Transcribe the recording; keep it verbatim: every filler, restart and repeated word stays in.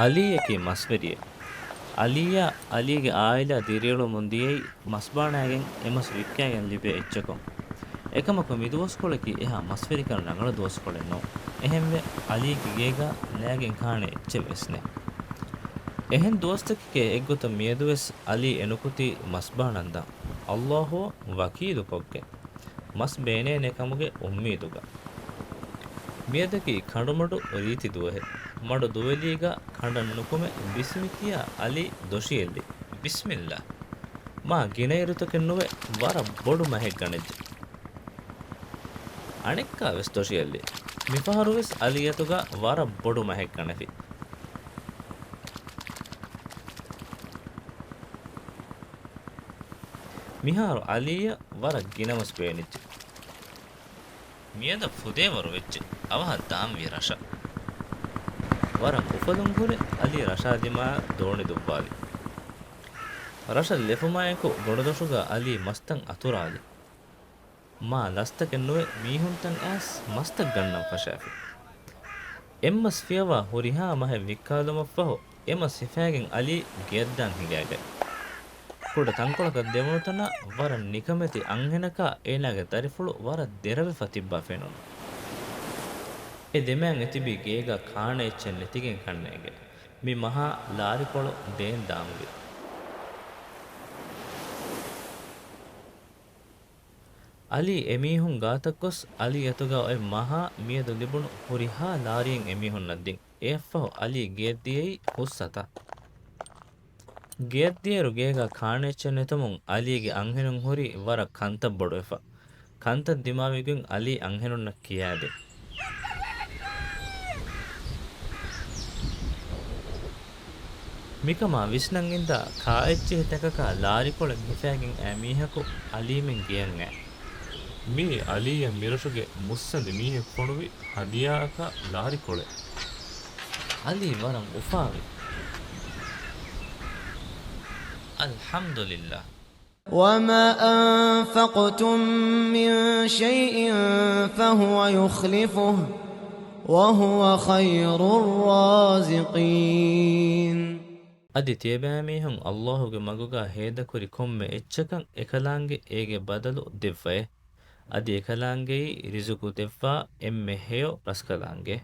އަލީއަކީ މަސްވެރިއެއް. އަލީއާ އަލީގެ އާއިލާ ދިރިއުޅުމުން ދިޔައީ މަސްބާނާގެން އެ މަސް ވިއްކާގެން ލިބޭ އެއްޗަކުން. އެކަމަކު މިދުވަސްކޮޅަކީ އެހާ މަސްވެރިކަން ރަނގަޅު ދުވަސްކޮޅެއް ނޫން. އެހެންވެ، އަލީގެ ގޭގަ ލާގެން ކާނެ އެއްޗެއް ވެސް ނެތް. އެހެން ދުވަސްތަކެކޭ އެއްގޮތަށް މިއަދުވެސް އަލީ އެނުކުތީ މަސްބާނަން ދާން، އައްލާހުއަށް ވަކީލުކޮށްގެން. މަސް ބޭނޭނެ ކަމުގެ އުއްމީދުގަ. މިއަދަކީ ކަނޑުމަޑު ރީތި ދުވަހެއް. މަޑު ދުވެލީގަ ކަނޑަށް ނުކުމެ ބިސްމި ކިޔާ އަލީ ދޮށިއެއްލި. ބިސްމިއްލާ. މާ ގިނައިރުތަކެއް ނުވެ ވަރަށް ބޮޑު މަހެއް ގަނެއްޖެ. އަނެއްކާވެސް ދޮށިއެއްލި. މިފަހަރުވެސް އަލީ އަތުގަ ވަރަށް ބޮޑު މަހެއް ގަނެފި. މިހާރު އަލީއަށް ވަރަށް ގިނަމަސް ބޭނިއްޖެ. މިއަދަށް ފުދޭވަރު ވެއްޖެ. އަވަހަށް ދާންވީ ރަށަށް. ވަރަށް އުފަލުން ހުރެ އަލީ ރަށާ ދިމާއަށް ދޯނި ދުއްވާލި. ރަށަށް ލެފުމާއެކު ބޮޑުދޮށުގަ އަލީ މަސްތައް އަތުރާލި. މާ ލަސްތަކެއް ނުވެ މީހުންތައް އައިސް މަސްތައް ގަންނަން ފަށާފި. އެއްމަސް ފިޔަވާ ހުރިހާ މަހެއް ވިއްކާލުމަށްފަހު އެމަސް ހިފާގެން އަލީ ގެއަށްދާން ހިނގައިގަތް. ކުޑަ ތަންކޮޅަކަށް ދެވުނުތަނާ ވަރަށް ނިކަމެތި އަންހެނަކާ އޭނާގެ ދަރިފުޅު ވަރަށް ދެރަވެފަ ތިއްބާ ފެނުނު. އެ ދެމައިން އެތިބީ ގޭގަ ކާނެ އެއްޗެއް ނެތިގެން ކަންނޭނގެ. މި މަހާ ލާރިކޮޅު ދޭން ދާންވީ. އަލީ އެމީހުން ގާތަށް ގޮސް އަލީ އަތުގަ އޮތް މަހާ މިއަދު ލިބުނު ހުރިހާ ލާރިއެއް އެމީހުންނަށް ދިން. އެއަށްފަހު އަލީ ގެއަށްދިޔައީ ހުސްއަތާ. ގެއަށްދިޔައިރު ގޭގަ ކާނެ އެއްޗެއް ނެތުމުން އަލީގެ އަންހެނުން ހުރީ ވަރަށް ކަންތައް ބޮޑުވެފަ. ކަންތައް ދިމާވިގޮތް އަލީ އަންހެނުންނަށް ކިޔާދިން. މިކަމާ ވިސްނަން އިންދާ ކާއެއްޗެހި ތަކަކާ ލާރިކޮޅެއް ހިފާގެން އައި މީހަކު އަލީމެން ގެޔަށް އައި. މިއީ އަލީއަށް މިރަށުގެ މުއްސަނދި މީހެއް ފޮނުވި ހަދިޔާއަކާ ލާރިކޮޅެއް. އަލީ ވަރަށް އުފާވި. އަލްޙަމްދުލިއްލާހް. وما أنفقتم من شيء فهو يخلفه وهو خير الرازقين. އަދި ތިޔަބައިމީހުން އައްލާހުގެ މަގުގަ ހޭދަކުރި ކޮންމެ އެއްޗަކަށް އެކަލާނގެ އޭގެ ބަދަލު ދެއްވައޭ. އަދި އެކަލާނގެއީ ރިޒުގު ދެއްވާ އެންމެ ހެޔޮ ރަސްކަލާނގެ.